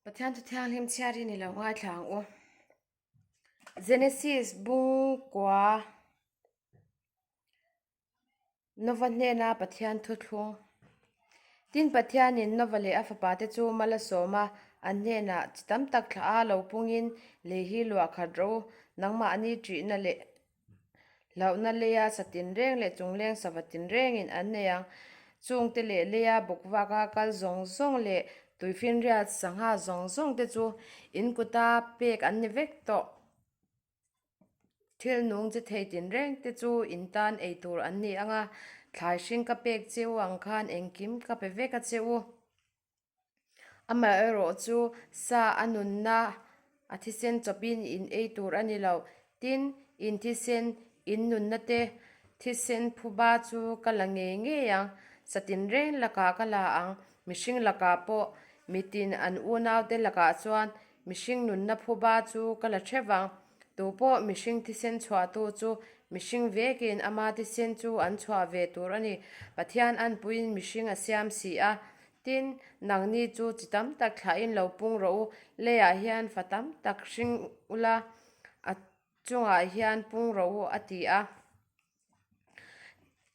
Pathian thu thianghlim chhiarin i lo ngaithla ang u. Genesis bung kua Nova hnena Pathian thuthlung Tin, Pathianin Nova leh a fapate chu mal a sawm a, an hnenah chi tam tak thlah a lo pungin lei hi luah khat rawh u, nangmahni ṭihna leh Hlauhna leia sa tinreng leh chungleng sava tinrengin an nei ang. Chungte leh leia bawkvaka kal zawng zawng leh tuifinriat sangha zawng zawng te chu in kuta pek an ni vek tawh. Thil nung che thei tinreng te chu in tan ei tur an ni ang a, thlai hring ka pek che u ang khan engkim ka pe vek a che u. Amaherawh chu sa a nunna a thisen chawpin in ei tur a ni lo. Tin, in thisen, in nunna te thisen phuba chu ka la ngei ngei ang, sa tinreng lakah ka la ang, mihring lakah pawh, mitin an unaute lakah chuan mihring nunna phuba chu ka la theuh ang. Tupawh mihring thisen chhuahtu chu mihring vekin ama thisen chu an chhuah ve tur a ni. Pathian anpuiin mihring a siam si a, Tin, nangni chu chi tam tak thlahin lo pung rawh u, leiah hian fa tam tak hring ula, a chungah hian pung rawh u, a ti a.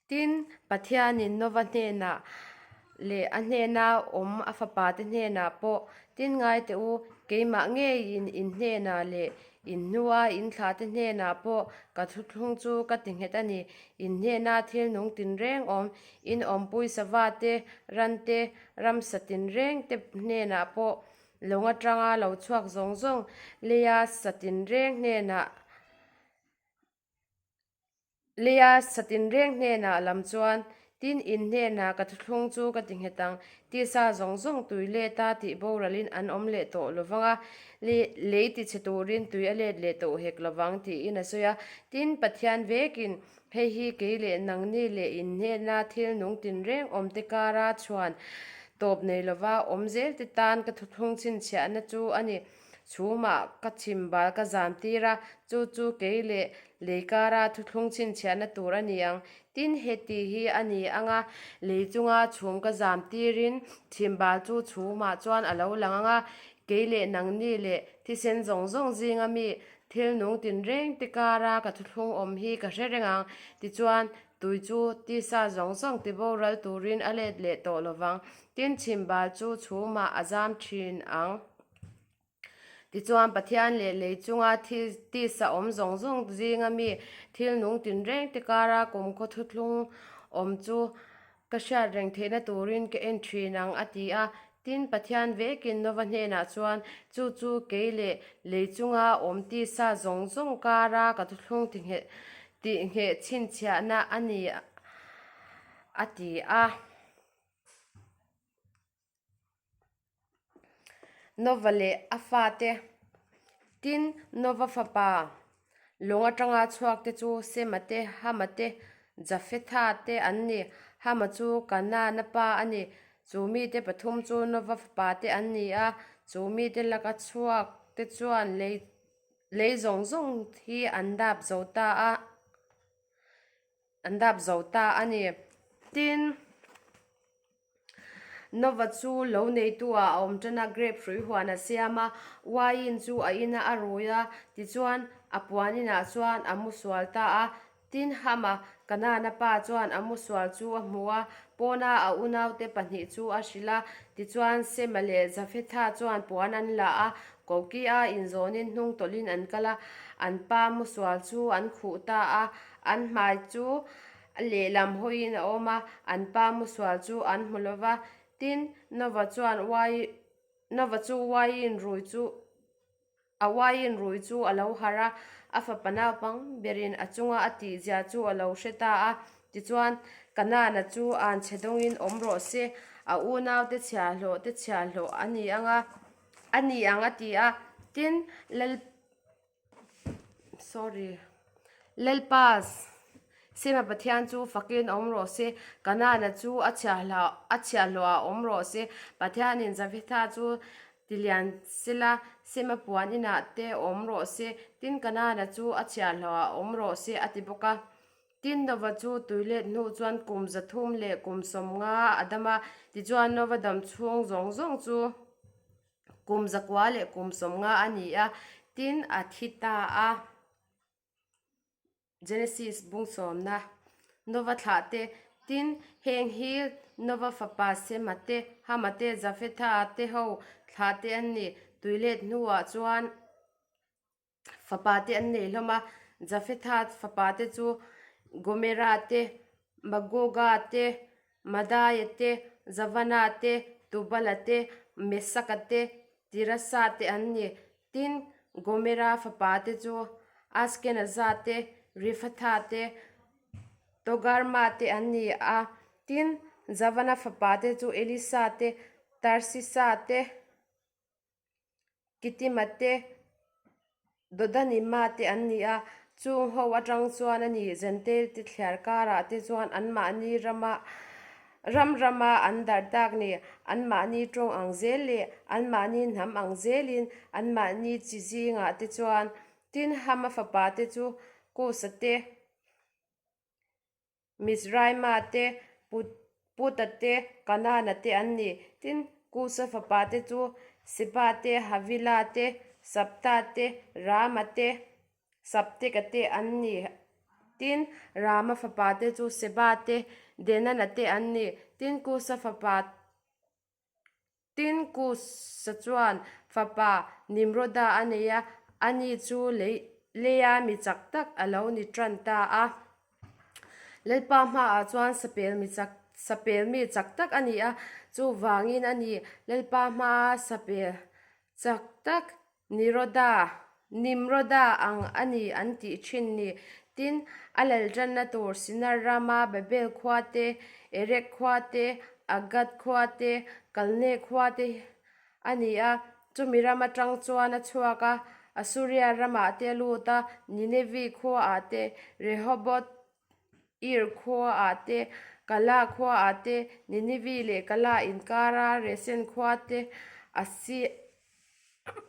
Tin, Pathianin Nova hnenah leh a hnena awm a fapate hnenah pawh, Tin ngai teh u, keimah ngeiin in hnenah leh In hnua in thlahte hnenah pawh ka thuthlung chu ka ti nghet a ni. In hnena thil nung tinreng awm, in awmpui sava te, ran te, ramsa tinreng te hnenah pawh lawng atanga lo chhuak zawng zawng leia sa tinreng hnenah Leia sa tinreng hnenah lam chuan, Tin, in hnenah ka thuthlung chu ka ti nghet ang, tisa zawng zawng tui let a tih boralin an awm leh tawh lo vang a, lei tichhe turin tui a let leh tawh hek lo vang, tiin a sawi a. Tin, Pathian vekin, Hei hi kei leh nangni leh in hnena thil nung tinreng awmte kara chhuan tawp nei lova awm zelte tan ka thuthlung chhinchhiahna chu a ni. Chhumah ka chhim bal ka zam tir a, chu chu kei leh lei kara thuthlung chhinchhiahna tur a ni ang. Tin, heti hi a ni ang a, lei chunga chhum ka zam tirin chhim bal chu chhumah chuan a lo lang ang a, kei leh nangni leh thisen zawng zawng zinga mi thil nung tinreng te kara ka thuthlung awm hi ka hre reng ang. Tichuan, tui chu tisa zawng zawng tiboral turin a let leh tawh lovang. Tin, chhim bal chu chhumah a zam thin ang. Tichuan, Pathian leh lei chunga tisa awm zawng zawng zinga mi thil nung tinreng te kara kumkhaw thuthlung awm chu ka hriat reng theihna turin ka en thin ang, a ti a. Tin, Pathian vekin Nova hnenah chuan, Chu chu kei leh lei chunga awm tisa zawng zawng kara ka thuthlung tihngheh chhinchhiahna a ni, a ti a. Nova leh a fate. Tin, Nova fapa lawng atanga chhuak te chu Sema te, Hama te, Jafetha te an ni. Hama chu Kanaana pa a ni. Chu mite pathum chu Nova fapa te an ni a, chu mite laka chhuak te chuan lei lei zawng zawng hi an dap zo ta a, an dap zo ta a ni. Tin. Nova chu lo neitu ah a awm tan a, grape hrui huan a siam a, wine chu a ina a rui a, tichuan a puan inah chuan a mu sual ta a. Tin, Hama, Kanaana pa chuan a mu sual chu a hmu a, pawna a unaute pahnih chu a hrilh a. Tichuan Sema leh Jafetha chuan puan an la a, koki a inzawnin hnung tawlhin an kal a, an pa mu sual chu an khuh ta a, an hmai chu A lehlam hawiin a awm a, an pa musual chu an hmu lo va. Tin, Nova chuan uai, Nova chu uaiin rui chu, a uaiin rui chu a lo harh a, a fapa naupang berin a chunga a tihzia chu a lo hre ta a. Tichuan, Kanaana chu an chhe dawngin awm rawh se, a unaute chhiahhlawh te chhiahhlawh a ni ang a, a ni ang a ti a. Tin, Lal. Sorry. Lalpas, Sema Pathian chu fakin awm rawh se, Kanaana chu a chhiahhlawh a chhiahhlawhah awm rawh se. Pathianin Jafetha chu tilian sela, Sema puan inah te awm rawh se, tin Kanaana chu a chhiahhlawhah awm rawh se a ti bawk a. Tin, Nova chu tuilet hnu chuan kum 300 leh kum 50 a dam a, tichuan Nova dam chhung zawng zawng chu. Kum 900 leh kum 50 a ni a, tin a thi ta a. Genesis bung sawmna Nova thlah te, tin heng hi Nova fapa Sema te, Hama te, Jafetha te ho thlah te an ni. Tuilet hnuah chuan fapa te an nei hlawm a, Jafetha fapa te chu Gomera te, Magoga te, Madaia te, Javana te, Tubala te, Mesaka te, Tirasa te an ni. Tin, Gomera fapa te chu Askenaza te, Rifatha te, Togarma te an ni a. Tin, Javana fapa te chu Elisa te, Tarsisa te, Kitima te, Dodanima te an ni a, chung ho atang chuan a ni Jentail te thliar karah te chuan anmahni rama ram rama an darh tak ni, anmahni tawng ang zel leh anmahni hnam ang zelin anmahni chi zingah te chuan Tin, Hama fapa te chu Kusa te, Mizraima te, Puta te, Kanana te an ni. Tin, Kusa fapa te chu Seba te, Havila te, Sabta te, Rama te, Sabteka te an ni. Tin, Rama fapa te chu Seba te, Denana te an ni. Tin, Kusa fapa Tin, Kusa chuan fapa Nimroda a nei a, ani chu leia mi chak tak a lo ni tan ta a. Lalpa hmaah chuan sapel mi chak sapel mi chak tak a ni a, chuvangin a ni Lalpa hmaa sapel chak tak Niroda, Nimroda ang a ni an tih thin ni. Tin, a laltanna tur Sinar rama Babel khua te, Erek khua te, Agad khua te, Kalne khua te a ni a. Chumi ram atang chuan a chhuak a, Asuria ramah te a lut a, Ninevi khuaah te, Rehoboth Ir khuaah te, Kala khuaah te, Ninivi leh Kala inkara Resen khua te a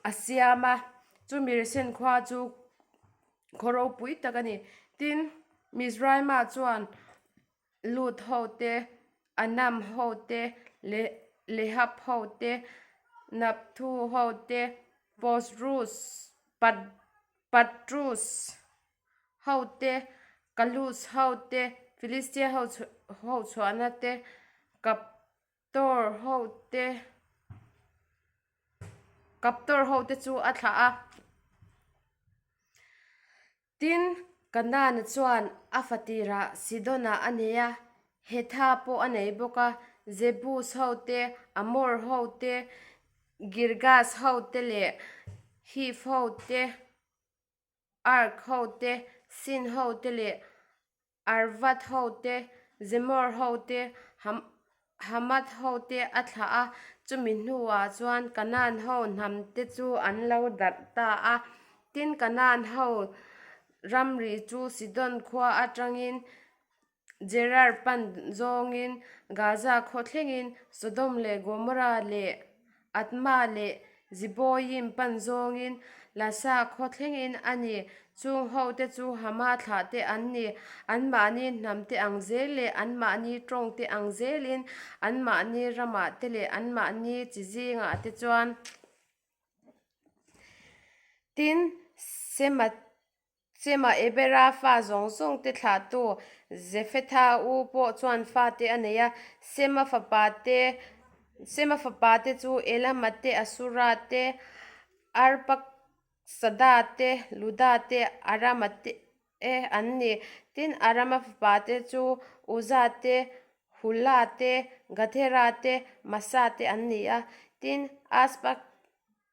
a siam a. Chumi Resen khua chu khaw ropui tak a ni. Tin, Mizraima chuan Lut ho te, Anam ho te, Lehab ho te, Napthu ho te, Posrus, Patrus ho te, Kalus ho te, Filistia ho ho chhuahna te, Kaptor ho te, Kaptor ho te chu a thlah a. Tin, Kanaan chuan a fatirah Sidona a nei a, Hetha pawh a nei bawk a, Jebus ho te, Amor ho te, Girgas ho te leh Hiv ho te, Ark ho te, Sin ho te leh Arvad ho te, Zemor ho te, Hamath ho te a thlah a, chumi hnuah chuan Kanaan ho hnam te chu an lo darh ta a. Tin, Kanaan ho ramri chu Sidon khua atangin Gerar pan zawngin Gaza khaw thlengin Sodom leh Gomorrah leh Admah leh Ziboiim pan zawngin Lasa khaw thlengin a ni. Chung hote chu Hama thlahte an ni. Anmahni hnamte ang zel leh anmahni tawngte ang zelin anmahni ramah te leh anmahni chi zingah te chuan Tin, Sema Chema Ebera fa zawng zawng te thlahtu Jefetha u pawh chuan fate a nei a, Sema fapa te Sema fapa te chu Elama te, Asura te, Arpaksada te, Luda te, Arama te an ni. Tin, Arama fapa te chu Uza te, Hula te, Gathera te, Masa te an ni a. Tin, Aspak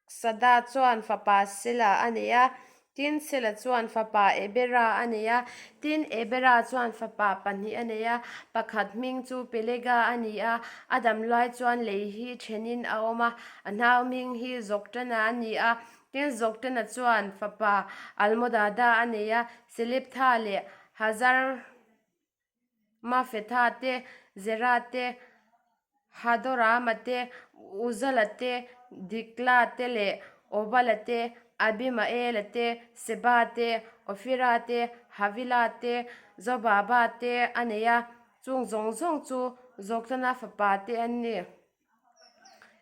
Sada chuan fapa Sela a nei a, tin Sela chuan fapa Ebera a nei a, tin Ebera chuan fapa pahnih a nei a, pakhat hming chu Pelega a ni a, a dam lai chuan lei hi thenin a awm a, a hnau hming hi Joktana a ni a, tin Joktana chuan fapa Almodada a nei a, Seleptha leh Hazar. Mafetha te, Zera te, Hadorama te, Uzala te, Dikla te leh Obala te, Abimaela te, Seba te, Ofira te, Havila te, Zobaba te a nei a, chung zawng zawng chu Joktana fapa te an ni.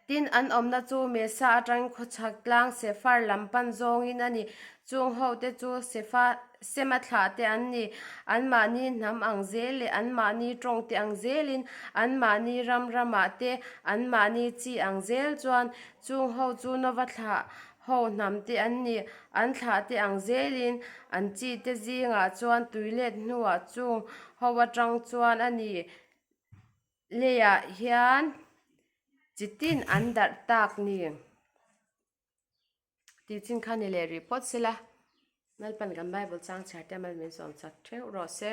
Tin, an awmna chu Mesa atangin khawchhak tlang Sefar lam pan zawngin a ni. Chung hote chu Sefa, Sema thlahte an ni. Anmahni hnam ang zel leh anmahni tawngte ang zelin, anmahni ram ramah te, anmahni chi ang zel chuan chung ho chu Nova thlah ho hnamte an ni. An thlahte ang zelin an chite zingah chuan tuilet hnuah chung ho atang chuan a ni. Leiah hian chitin an darh tak ni tih chin kha ni leh rih phawt sela. Lalpan kan Bible chang chhiar te a mal min sawm chak theuh rawh se.